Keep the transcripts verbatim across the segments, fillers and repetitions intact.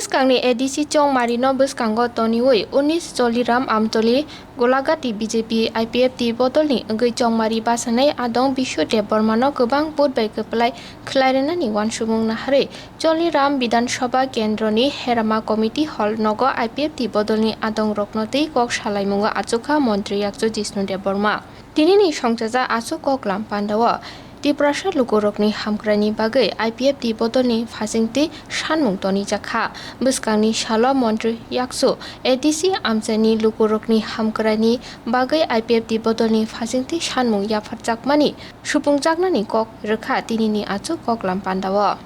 Bwskangni A D C Chongmarino bwskango toniwi unis Choliram Amtoli Golagati B J P I P F T bodolni wngwi Chongmari basanai adong Bishu Debbarmano kwbang vote bai kwplai khwlairinani uansukmung naharwi Choliram Bidhan Sabha Kendroni Herama Committee Hall nogo I P F T bodolni adongrokno tei kok salaimungo achukha Montri Yakchu Jishnu Debbarma. Tinini songchajak aswk koklam pandao Tiprasa lukurokni hamkraini bagwi I P F T bodolni phasingtwi sanmung tonijakha. Bwskangni salo Montri Yakchu A D C amchaini lukurokni hamkraini bagwi I P F T bodolni phasingtwi sanmung yapharjakmani supungjaknani kok rwkha tinini aswk koklam pandao.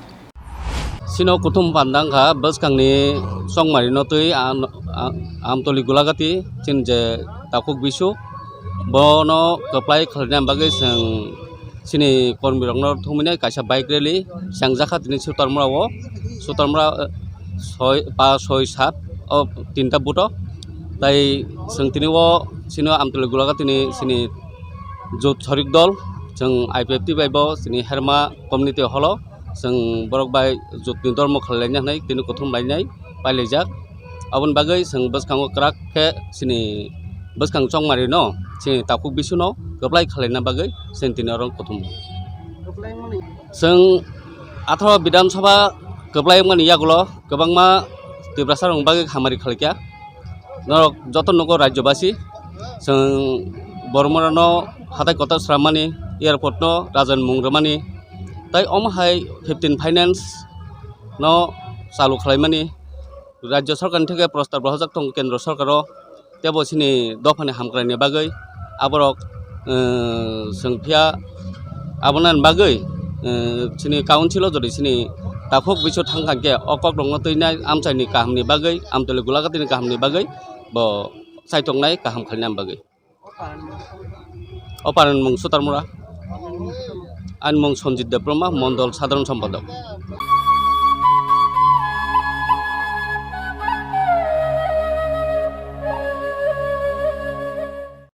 Sino kuthum panda wngkha bwskangni Chongmarino twi am-, am-, Amtoli Golagati chini je takhuk Bishu, bono kwplai khlaina bagwi chwng chini kormirokno thumwinai kaisa bike rally chengjakha tini Sutarmura o, Sutarmura, eh, soi, pas, soi, sat o tinta buto. Tai chwng tini o chini Amtoli Golagatini chini jot sorik dol, chwng I P F T bai bo chini Herma community holo. Chwng borok bai jotni dormo khlai laina hinwi tini kuthum lainai pailaijak. Aboni bagwi chwng bwskango kwrak khe chini bwskang Chongmarino chini takhuk Bishuno kwplai khlaina bagwi chwng tini oro kuthum. Chwng atharo Bidhan Sabha kwplai wngmani yagulo kwbangma Tiprasa rokni bagwi hamari khlaikha. Norok joto nugo Rajyabasi, chwng Bormorano hatai kotor srammani, airport no rajan mung rwmani, tai omo hai fifteen finance no chalu khlaimani, Rajya Sarkar ni theke prostab rohorjak tongo Kendra Sarkar o, tebo chini dophani hamkraini bagwi aborok, eh, chwng phiya abonani bagwi, eh, chini council o jodi chini takhuk Bishu thangkha khe o kokrokno twinai amchaini kahamni bagwi, Amtoli Golagatini kahamni bagwi bo chaitongnai kaham khainani bagwi. O paranimung Sutarmura. Ani mung Sanjit Debbarma, Mondol Sadharan Sompodok.